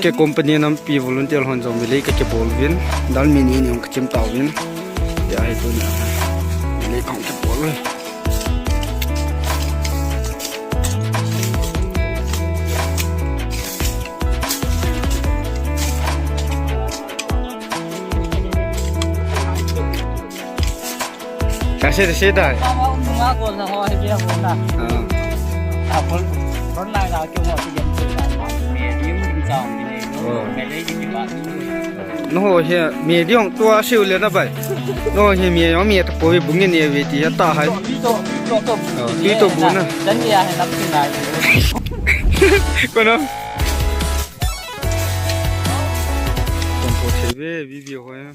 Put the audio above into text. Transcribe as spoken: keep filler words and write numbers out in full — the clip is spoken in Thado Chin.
Ke company nampi volunteer hon jong milei ka kibol uvin. Dalmi ni ni hung kachim tauvin. Ya, hi tuni. Milei ka hung kibol uvin. Kasi da, kasi da. Ah. Oh. Nangho hi mi ding tua siu le na bai. Nangho hi mi, mi tapoi bung ni ve ti ta hai. Oh, tui to bu na. Kono. Kon po thei ve, video ho ya.